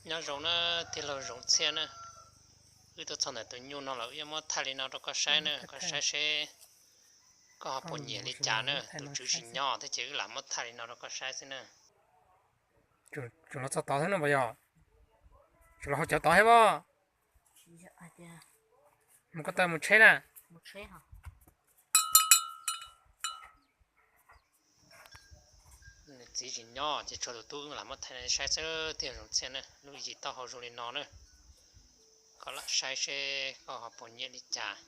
Nyob zoo na, tij laug Zoov Txhiaj na. Wb tuaj txog ntawm tus nyuj no lawm, wb yuav muab thaij li no rau koj saib na, koj saib seb koj ho puas nyiam li cas na. Tus tswv tsis nyob thiab ces wb lam muab thaij li no rau koj saib xwb na. Tseem los txog tod thiab no puas yog? Tseem los hauv cawv tod thiab pob? Mus ko taw mus tsheb na. Nws txiv tsis nyob ces tshuav tus tub wb lam muab thaij saib xwb, tij laug Zoov Txhiaj na. Lub yim taub hau zoo li no na. Koj lam saib seb koj ho puas nyiam li cas.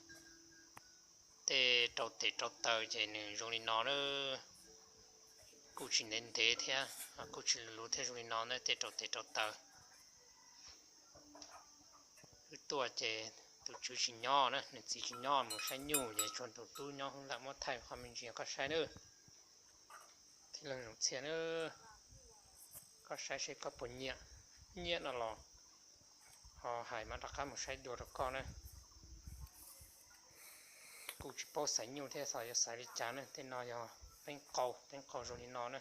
Tej rau tes rau taw ces nws zoo li no na. Kuj tsis ntev ntev thiab, kuj tsis luv luv thiab, zoo li no na, tej rau tes rau taw. Wb tuaj ces tus tswv tsis nyob na, nws txiv tsis nyob mus saib nyuj ces tshuav tus tub nyob, wb lam muab thaij qhov me ntsis koj saib na. Tij laug Zoov Txhiaj na, koj saib seb koj puas nyiam, nyiam no los ho hais mam rov qab mus saib dua rau koj na. Kuj tsis paub xaiv nyuj thiab, xyov yuav xaiv li cas na. Tej no yog peeb qau, peeb qau zoo li no na.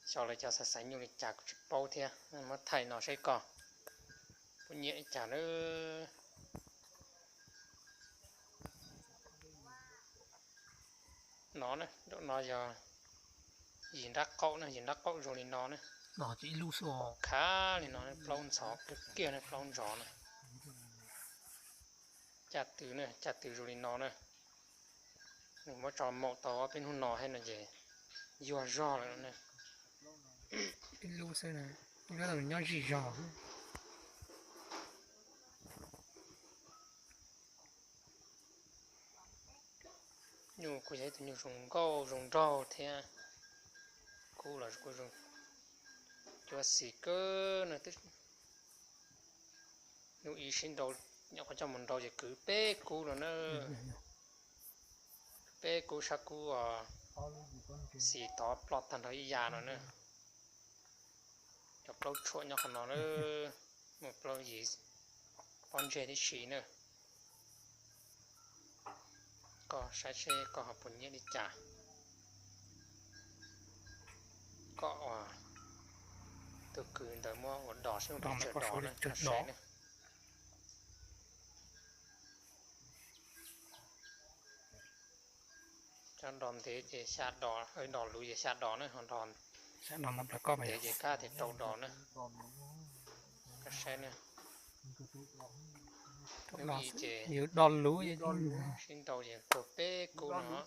Xyov lawv cov xaiv xaiv nyuj li cas kuj tsis paub thiab, muab thaij no seb koj puas nyiam li cas na. No na, nraum no yog yim nrab qaum na, yim nrab qaum zoo li no na. Khav li no, plaub ntxhov kiag kiag na, plaub ntxhov na. Caj tw na, caj tw zoo li no na. Nws muab tso maum tau ob peb hnub no thiab no ces yuag zog lawm no na. Ib lub xwb, ib lub nws nyob zij zog. Nyuj kuj yog ib tug nyuj zoo nkauj zoo nraug thiab. Kub los kuj zoo, cuab xis kawg no. Hnub ib sib nrau, nyuam qhuav coj mus nrau ces kwv peb kub no na. Peb kub, sab kub xis tod ploj tag nrho ib yam no na. Cov plaub tshuam nyob qhov no na, muaj plaub yim pob ntseg tib si na. Koj saib seb koj ho puas nyiam li cas. Koj uas tus kwv ntawd muab ua dos seb mus pes tsawg dos na, koj saib na. Cov dos ntev ces xya dos, dos luv ces xya dos na, ho dos ntev ces kab tias rau dos na. Koj saib na. Hnub ib ces sib nrau ces tuag peb kub no.